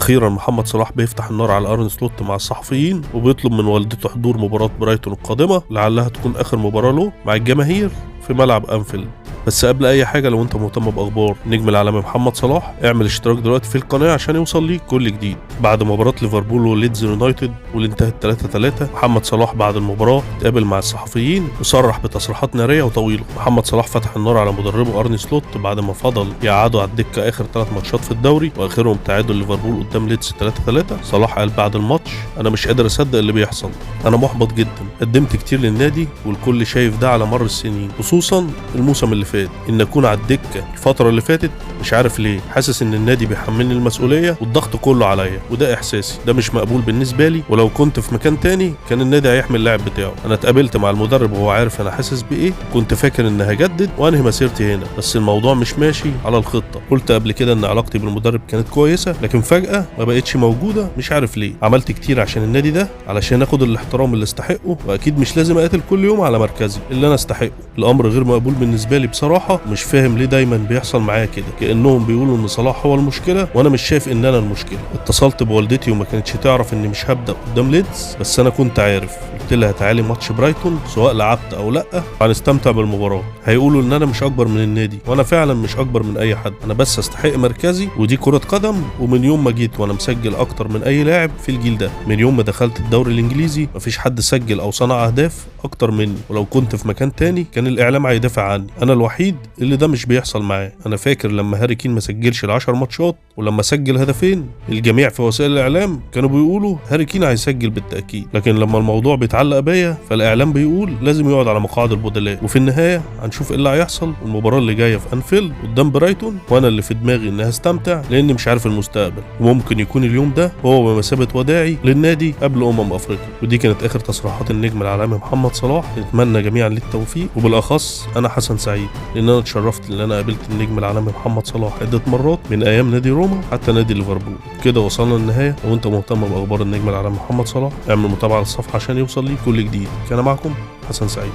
واخيرا محمد صلاح بيفتح النار على ارن سلوت مع الصحفيين، وبيطلب من والدته حضور مباراة برايتون القادمة لعلها تكون اخر مباراة له مع الجماهير في ملعب انفيلد. بس قبل اي حاجة، لو انت مهتم باخبار نجم العالمي محمد صلاح، اعمل اشتراك دلوقتي في القناة عشان يوصل ليك كل جديد. بعد مباراة ليفربول وليدز يونايتد واللي انتهت 3-3، محمد صلاح بعد المباراة اتقابل مع الصحفيين وصرح بتصريحات نارية وطويلة. محمد صلاح فتح النار على مدربه ارني سلوت بعد ما فضل يقعدوا على الدكة اخر 3 ماتشات في الدوري، واخرهم تعادل ليفربول قدام ليدز 3-3. صلاح قال بعد الماتش: انا مش قادر اصدق اللي بيحصل، انا محبط جدا، قدمت كتير للنادي والكل شايف ده على مر السنين، خصوصا الموسم اللي فات. ان اكون على الدكة الفترة اللي فاتت مش عارف ليه، حاسس ان النادي بيحملني المسؤولية والضغط كله عليا، وده احساسي، ده مش مقبول بالنسبة لي، ولو كنت في مكان تاني كان النادي هيحمل اللاعب بتاعه. انا اتقابلت مع المدرب وهو عارف انا حاسس بايه، كنت فاكر ان هجدد وانهي مسيرتي هنا، بس الموضوع مش ماشي على الخطة. قلت قبل كده ان علاقتي بالمدرب كانت كويسة، لكن فجاة ما بقتش موجودة، مش عارف ليه. عملت كتير عشان النادي ده، علشان اخد الاحترام اللي استحقه، واكيد مش لازم اقاتل كل يوم على مركزي اللي انا استحقه. الامر غير مقبول بالنسبة لي بصراحة، مش فاهم ليه دايما بيحصل معايا كده، كانهم بيقولوا ان صلاح هو المشكلة وانا مش شايف ان انا المشكلة. اتصلت بوالدتي وما كانتش تعرف اني مش هبدا قدام ليدز، بس انا كنت عارف. قلت لها تعالي ماتش برايتون سواء لعبت او لا، هنستمتع بالمباراة. هيقولوا ان انا مش اكبر من النادي، وانا فعلا مش اكبر من اي حد، انا بس استحق مركزي، ودي كره قدم. ومن يوم ما جيت وانا مسجل اكتر من اي لاعب في الجيل ده، من يوم ما دخلت الدوري الانجليزي مفيش حد سجل او صنع اهداف اكتر مني، ولو كنت في مكان تاني كان الاعلام هيدافع عني. انا الوحيد اللي ده مش بيحصل معاه. انا فاكر لما هاري كين ما سجلش ال10 ماتشات، ولما سجل هدفين الجميع في وسائل الاعلام كانوا بيقولوا هاري كين هيسجل بالتاكيد، لكن لما الموضوع بيتعلق بيا فالاعلام بيقول لازم يقعد على مقاعد البدلاء. وفي النهاية هنشوف ايه اللي هيحصل المباراة اللي جاية في انفيلد قدام برايتون، وانا اللي في دماغي اني هستمتع لاني مش عارف المستقبل، وممكن يكون اليوم ده هو بمثابة وداعي للنادي قبل افريقيا. ودي كانت اخر تصريحات النجم العالمي محمد صلاح. نتمنى جميعا للتوفيق، وبالاخص انا حسن سعيد، لان انا اتشرفت ان انا قابلت النجم العالمي محمد صلاح عده مرات من ايام نادي روما حتى نادي ليفربول. كده وصلنا للنهاية. لو انت مهتم باخبار النجم العالمي محمد صلاح، اعمل متابعه للصفحه عشان يوصل ليك كل جديد. كان معكم حسن سعيد.